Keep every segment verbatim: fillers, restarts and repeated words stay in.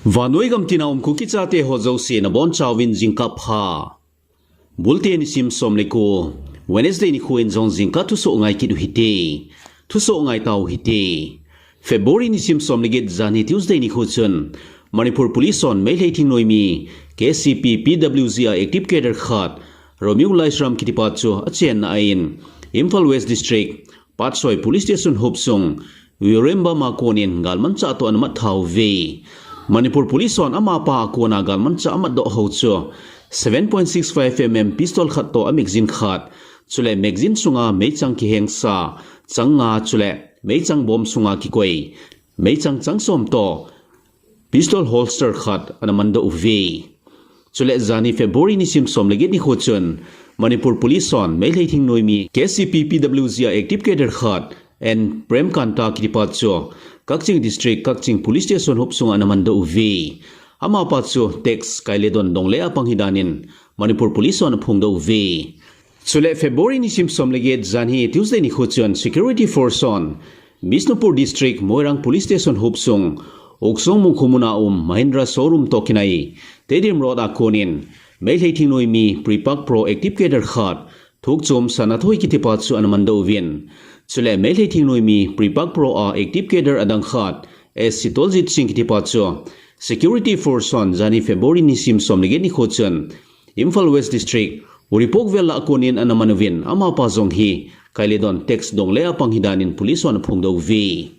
Vannoi gam tina um Kuki chate ho jouse nabonchauvin jingkah pha. Bulte nisim som le ko, Wednesday nikho in jong jingkah thusoh ngai kit u hite. Thusoh ngai tau hite. February nisim som le get janhi Tuesday nikho chun Manipur Police hon Meitei thingnoimi K C P P W G a active cadre khat Romeo Laishram kitipa chu achenna a in Imphal West District Patsoi Police Station hopsung Wirembam a konin galmanchah toh ana mat tha uve. Manipur Police hon amapa a kona galmanchah amatdoh ho chu seven point six five M M pistol khat toh a magazine khat, chule magazine sunga meichang kihengsa chang nga chule meichang bom sunga kikoi meichang chang som toh pistol holster khat ana mandoh uve. Chule janhi February nisim som le get nikho chun Manipur Police hon Meitei thingnoimi K C P P W G a active cadre khat N Premkanta kitipa chu Kakching District Kakching Police Station hopsunga ana mandoh uve. Amapa chu tax kai le don dongle a pang hidan in Manipur Police hon aphongdoh uve. Chule February nisim som le get janhi Tuesday nikho chun security force hon Bishnupur District Moirang Police Station hopsung Uksong Mungkhumuna um Mahindra showroom toh kinai Tedim Road a konin Meitei thingnoimi Prepak Pro active cadre khat Thukchom Sanathoi kitipa chu ana mandoh uvin. Chule Meitei thingnoimi Prepak Pro a active cadre adang khat S Sitoljit Singh kitipa chu security force hon janhi February nisim som le get nikho chun Imphal West District, Uripok vel a konin ana man uvin amapa jong hi kai le don tax dongle a pang hidan in police hon aphongdoh uve.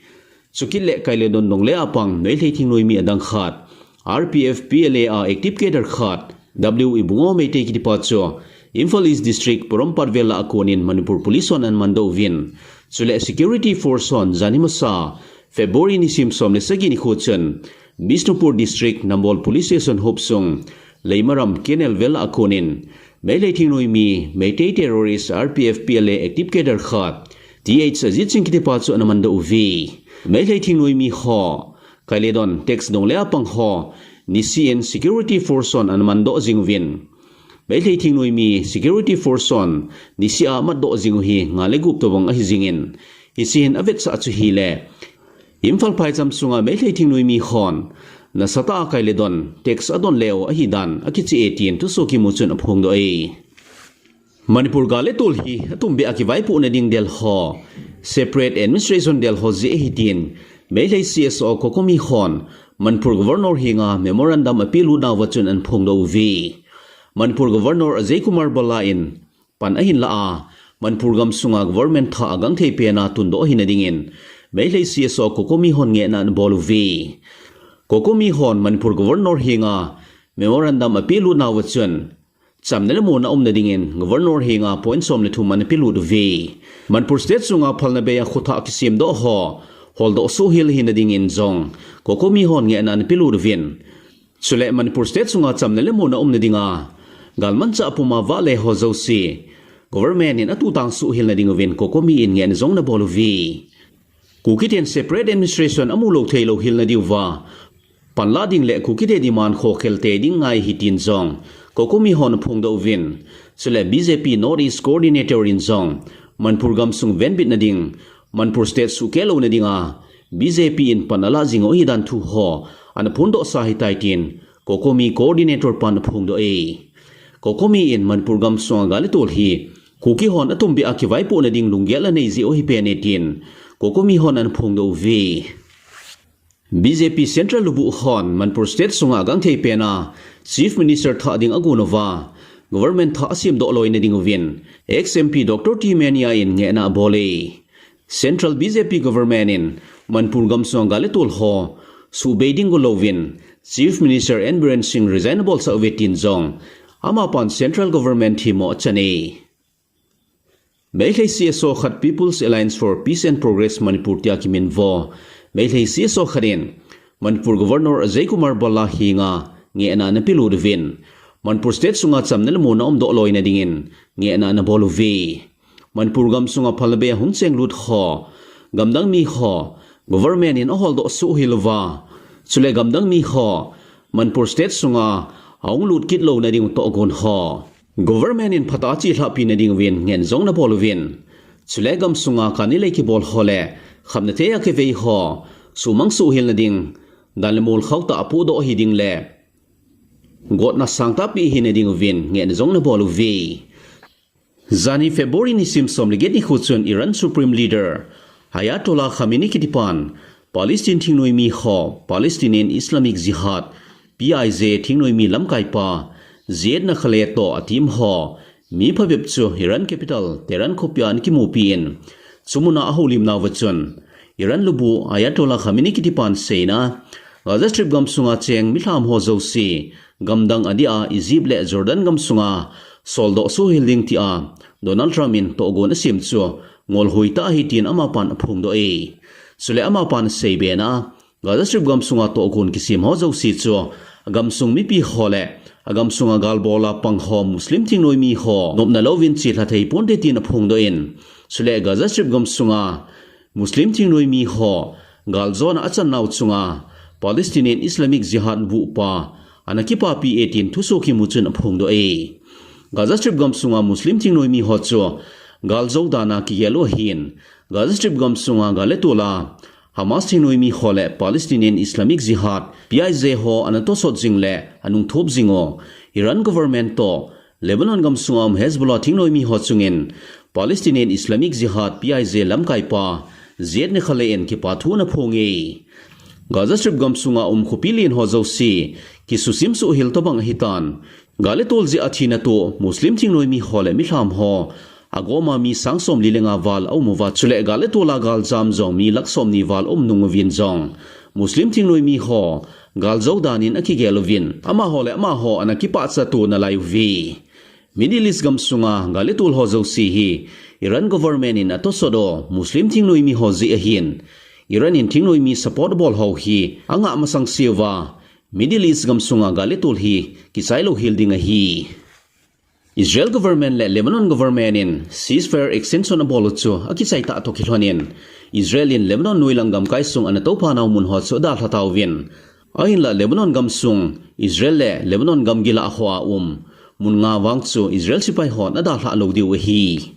Chukit le kai le don dongle a pang Meitei thingnoimi adang khat R P F P L A a active cadre khat W Ibungo Meitei kitipa chu Imphal East District Porompat vel a konin Manipur Police hon ana mandoh uvin. Chule security force hon janhi masa February nisim som le sagi nikho chun Bishnupur District Nambol Police Station hopsung Leimaram Canal vel a konin Meitei thingnoimi Meitei terrorist R P F P L A active cadre khat T H Ajit Singh kitipa chu ana mandoh uve. Meitei thingnoimi ho kai le don tax dongle a pang ho nisih in security force hon ana mandoh jing uvin. Meitei thingnoimi security force hon nisih a amatdoh jing u hi nga le gup tobang ahi jingin, hiche hin avetsah chu hile Imphal phaicham sunga Meitei thingnoimi hon nasatah a kai le don tax adon leu ahidan akichih e tin thusoh kimu chun aphongdoh e. Manipur gal le tol hi atumbeh a kivaipohna ding del ho, separate administration del ho jeh ahi tin Meitei C S O COCOMI hon Manipur Governor henga memorandum apehlut nauva chun ana phongdoh uve. Manipur Governor Ajay Kumar Bhalla in pan ahin lah a, Manipur gamsunga government thah agangthei pena tundoh ahina dingin Meitei C S O COCOMI hon ngehna ana bol uve. COCOMI hon Manipur Governor henga memorandum apehlut nauva chun chamna le muonna umna dingin Governor henga point som le thum ana pelut uve. Manipur State sunga phalna bei a khothah kisemdoh ho holdoh suhhel hina dingin jong COCOMI hon ngehna ana pelut uvin. Chule Manipur State sunga chamna le muonna umna dinga galmanchah puma vahle ho jouse government in atutang suhhel na ding uvin COCOMI in ngehna jong ana bol uve. Kuki ten separate administration amu lou thei lou hel na diuva panla ding le Kuki te demand khokhel te ding ngai ahi tin jong COCOMI hon aphongdoh uvin. Chule B J P North East Coordinator in jong Manipur gamsung venbitna ding Manipur State suhkeh louna dinga B J P in pan alah jing u ahidan thu ho ana phondohsa ahitai tin COCOMI Coordinator pan aphongdoh e. COCOMI in Manipur gamsunga gal le tol hi Kuki hon atumbeh a kivaipohna ding lunggel anei jeh u ahi pen e tin COCOMI hon ana phongdoh uve. B J P Central lubuh hon Manipur State sunga agangthei pena Chief Minister thah ding agon uva government thah asemdoh loina ding uvin ex M P Doctor T Mania in ngehna abol e. Central B J P government in Manipur gamsunga gal le tol ho suhbei ding go louvin Chief Minister N Biren Singh resign abolsah uve tin jong amapan Central government hi mo achan e. Meitei C S O khat People's Alliance for Peace and Progress Manipur tia kiminvo Meitei C S O khat in Manipur Governor Ajay Kumar Bhalla henga ngehna ana pelut uvin Manipur State sunga chamna le muonna umdoh loina dingin ngehna ana bol uve. Manipur gamsunga phalna bei ahung chenglut ho gamdang mi ho government in aholdoh suhhel uva, chule gamdang mi ho Manipur State sunga ahung lut kit louna ding u toh agon ho government in phatah a chihlah pi na ding uvin ngehna jong ana bol uvin. Chule gamsunga kani lei kibol ho le khamna thei a kivei ho suhmang suhhel na ding dan le mol khauh tah a pohdoh ahi ding le gotna sangtah pi hina ding uvin ngehna jong ana bol uve. Janhi February nisim som le get nikho chun Iran Supreme Leader Ayatollah Khamenei kitipan Palestine thingnoimi ho, Palestinian Islamic Jihad, P I J, thingnoimi lamkaipa Ziad Nakhaleilah toh a team ho mi phabep chu Iran capital Tehran khopia ana kimupi in, chumuna ahoulimnauva chun Iran lubu Ayatollah Khamenei kitipan seina, Gaza Strip gamsunga cheng milham ho jouse gamdang adia Egypt le Jordan gamsunga soldoh sohhel ding tia Donald Trump in tohgon asem chu ngolhoi tah ahi tin amapan aphongdoh e. Chule amapan aseibe na, Gaza Strip gamsunga tohgon kisem ho jouse chu agamsung mipi ho le agamsunga galbol a pang ho Muslim thingnoimi ho nopna louvin chelha thei ponte tin aphongdoh in, chule Gaza Strip gamsunga Muslim thingnoimi ho galjona achannau chunga Palestinian Islamic Jihad buhpa ana kipapi e tin thusoh kimu chun aphongdoh e. Gaza Strip gamsunga Muslim thingnoimi ho chu galjou dana kigel u ahin, Gaza Strip gamsunga gal le tol a Hamas thingnoimi ho le Palestinian Islamic Jihad, P I J, ho ana tosot jing le anung thop jing u Iran government toh Lebanon gamsunga um Hezbollah thingnoimi ho chungin Palestinian Islamic Jihad, P I J, lamkaipa Ziad Nakhaleilah in kipathu ana phong e. Gaza Strip gamsunga um khopi len ho jouse kisusim sohhel tobang ahitan, gal le tol jeh a thina toh Muslim thingnoimi ho le milham ho agoma mi sang somli le nga val aum uva, chule gal le tol a galjam jong mi lakh somni val aum nung uvin jong Muslim thingnoimi ho galjou danin akigel uvin, amaho le amaho ana kipachat to nalai uve. Middle East gamsunga gal le tol ho jouse hi Iran government in atosot u Muslim thingnoimi ho jeh ahin, Iran in thingnoimi support abol ho hi angah masang seuva Middle East gamsunga gal le tol hi kichai louhel ding ahi. Israel government le Lebanon government in ceasefire extension abol u chu akichai tah toh kilhonin, Israel in Lebanon noilang gamkai sung ana toupha nau mun ho chu adalha tauvin, ahinla Lebanon gamsung Israel le Lebanon gamgi lah hoa um mun nga vang chu Israel sepai hon adalhah lou diu ahi.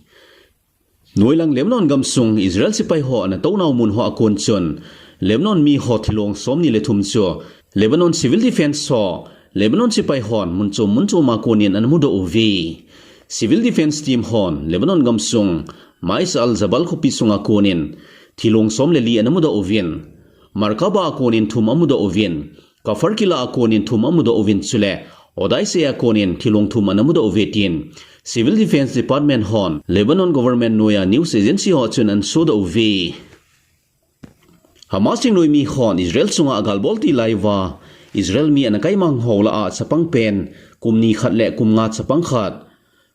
Noilang Lebanon gamsung Israel sepai ho ana tounau mun ho akon chun Lebanon mi ho thilong somni le thum chu Lebanon Civil Defense ho Lebanon sepai hon mun chom mun chom a konin ana mudoh uve. Civil Defense team hon Lebanon gamsung Ma'az al-Jabal khopi sunga konin thilong som le li ana mudoh uvin, Markaba a konin thum amudoh uvin, Kafar Kila a konin thum amudoh uvin, chule Odeisa a konin thilong thum ana mudoh uve tin Civil Defense Department hon Lebanon government noiya news agency ho chun ana sodoh uve. Hamas thingnoimi hon Israel chunga agalbol til lai uva Israel mi ana kaimang ho lah a chapang pen kum ni khat le kum nga chapang khat,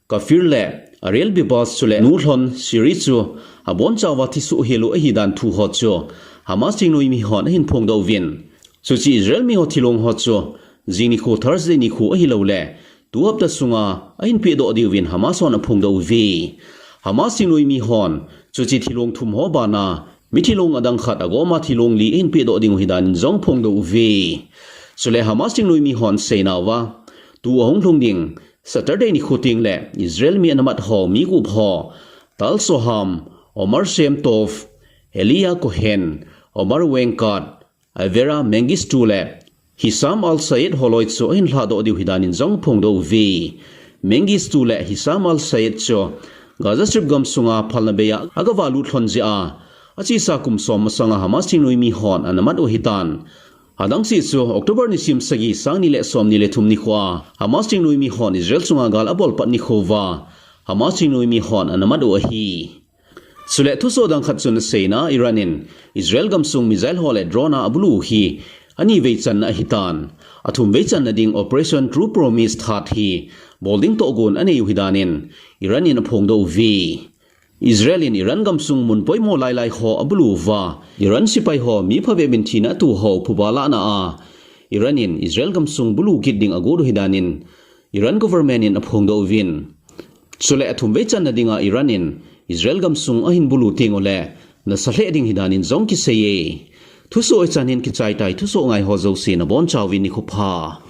Kafir le Ariel Bibas chule nu lhon Siri chu abonchauva thisoh hel u ahidan thu ho chu Hamas thingnoimi hon ahin phongdoh uvin, chuche Israel mi ho thilong ho chu jing nikho Thursday nikho ahilou le tu hapta sunga ahin pehdoh diuvin Hamas hon aphongdoh uve. Hamas thingnoimi hon chuche thilong thum ho bana mi thilong adang khat agoma thilong li ahin pehdoh ding u ahidan in jong aphongdoh uve. Chule Hamas thingnoimi hon aseinauva, tu ahung lhung ding Saturday nikho tengle Israel mi ana mat ho mi gup ho, Tal Soham, Omar Shem Tov, Elia Cohen, Omar Weingart, Avera Mengistu le Hisham Al-Sayed holoi chu ahin lhadoh diu ahidan in jong aphongdoh uve. Mengistu le Hisham Al-Sayed chu Gaza Strip gamsunga phalna beiya agavalut lhon jeh a, achesa kum som masanga Hamas thingnoimi hon ana mat u ahitan, adang seh chu October nisim sagi, sang ni le somni le thum nikhoa Hamas thingnoimi hon Israel chunga gal abolpat nikho uva Hamas thingnoimi hon ana mat u ahi. Chule thusoh dang khat chun aseina, Iran in Israel gamsung missile ho le drone a abulu u hi anivei channa ahitan, athumvei channa ding Operation True Promise that hi bol ding tohgon anei u ahidan in Iran in aphongdoh uve. Israel in Iran gamsung mun poimo lailai ho abulu uva, Iran sepai ho mi phabep in thina ato ho phuba lahna a Iran in Israel gamsung bulu kit ding agot u ahidan in Iran government in aphongdoh uvin, chule athumvei channa dinga Iran in Israel gamsung ahin bulu tengule nasa lheh ding ahidan in jong akiseiye. Thusoh hichan hin kichai tai, thusoh ngai ho jouse nabonchauvin nikho pha.